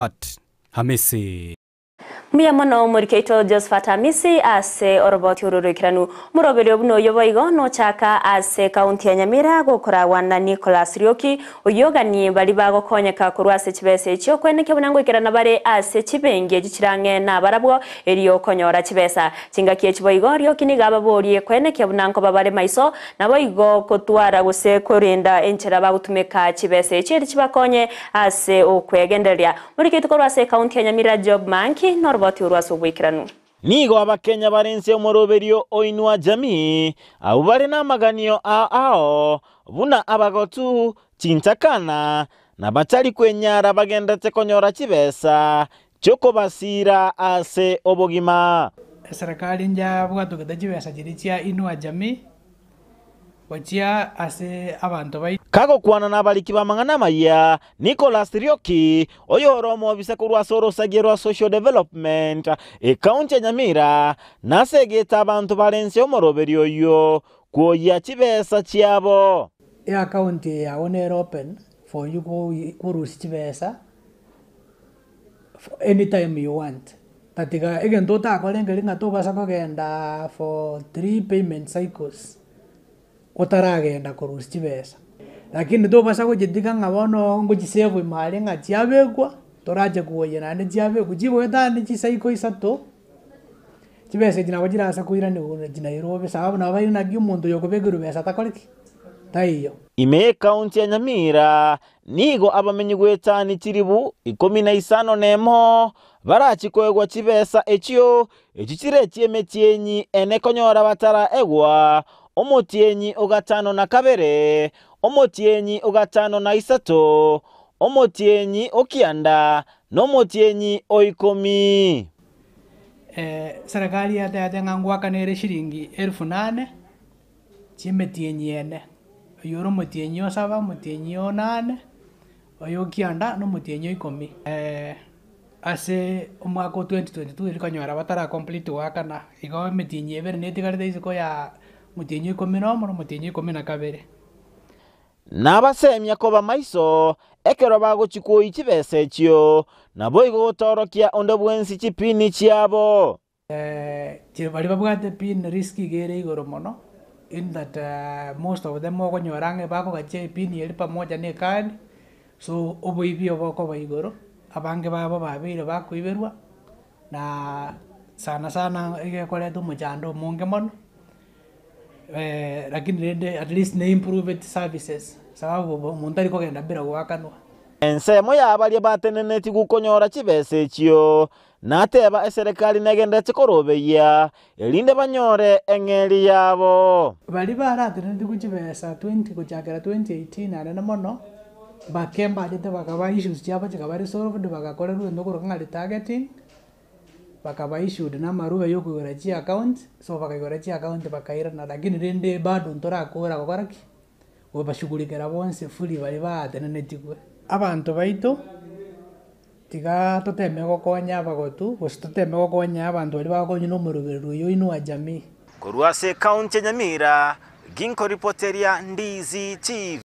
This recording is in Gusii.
Josephat Hamisi. Mbuya mono omoriki oito Josephat Hamisi ase oroboti oro roikeranu. Omoroberio buna oyio boigo nochaka ase ekaunti ya Nyamira gokoragwa na Nicholas Rioki, oyio oganie baria bagokonyeka korwa ase chibesa echio kwenekia buna ngoikerana bare ase chibenki echi chirang'e nabarabwo erio konyora chibesa. Chingaki echi boigo Rioki nigo ababorie kwenekia buna nkoba bare maiso naboigo kotwara gose korenda enchera bagotumeka chibesa echi erio chibakonye Ase okwegendereria, moriketi korwa ase ekaunti ya Nyamira Job Manki noroboti orwo ase oboikeranu. Nigo Abakenya bare inse y'omoroberio o Inua Jamii, abwo bare namaganio ao ao, buna abagotu, chintakana, na batari kwenyara bagenderete konyora chibesa chi'okobasiira ase obogima. Eserekari njabwatogete chibesa chiria chia Inua Jamii gochia ase abanto baito. Kagokwana nabariki b'amang'ana amayia, Nicholas Rioki, oyore omobisa korwa ase orosagia rwa Social Development, ekaunti ya Nyamira, nasegete abanto bare inse y'omoroberio oyio kwoyia chibesa chiabo. Eaccount eye yao nere open for you korusia chibesa anytime you want, tatiga egento otakore nkeri ng'a tobasa kogenda for three payment cycles otaragenda korusia chibesa, lakini tobasa gochitiga ng'a bono ngochi save ime aria ng'a chiabekwa torache koyia naende chiabekwa, chigoetania chicycle isato, chibesa echi nabo chirase koiraniwa gochia Nairobi sababu nabo baire naki omonto oyo okobekerwa besa takore ki? Taiyo. Ime y'ekaunti ya Nyamira Nigo abamenyi goetania chilifu 51 barachie koegwa chibesa echio, echio chire chi'emetienyi ene konyora bataraegwa, omotienyi o gatano na kabere, omotienyi o gatano na isato, omotienyi o kianda, na omotienyi o ikomi. Serikali yatebete ng'a ngoakana ere shilingi elfu nane. Chi'emetienyi ene, oyio ore omotienyi o saba, omotienyi o nane, oyo o kianda, na omotienyi o ikomi. Ase omwaka o 2022 erio konyora batara complete goakana, igo emetienyi ebere netigarete isiko ya omotienyi o ikomi na omo na omotienyi o ikomi na kabere. Nabasemia koba maiso ekero bagochia kwoyia chibesa echio, naboigo gotoorokia onde bwensi chipini chiabo. Baria babwate pin risk iga ere igoro mono, in that most of them okonyora ang'e bakogachia epin eria pamoja na ecard, so oboibi obo bokoba igoro, abange babo babeire bakoiberwa, na sana sana iga ekoreta omochando omonge mono, lakini rende at least ne improveti services sababu omonto tari kogenda bila goakanwa. Ensemo ya baria batenenetigwe konyora chibesa echio Nateba eserekari negenderete korobeyia, erinde banyore eng'eria yabo. Baria baratenetigwe chibesa 20 gochakera 2018 anene mono, bake mbachete bakaba issues chiabo chikaba resolved bagakorerwa egento okoroka ng'a retargeting, bakaba issued na amarube ya okoigora chiaccount, so bakaigora chiaccount bakairana lakini rende bado ntorakora gokora ki? Kobashughulikera bonsi fully baria baatenenetigwe. Abanto baito. Tiga toteme gokonya abagotu, gose toteme gokonya abanto baria bagokonywa nomorobererio oyo Inua Jamii. Korwa ase ekaunti ya Nyamira, ginkoripoteria Ndizi TV.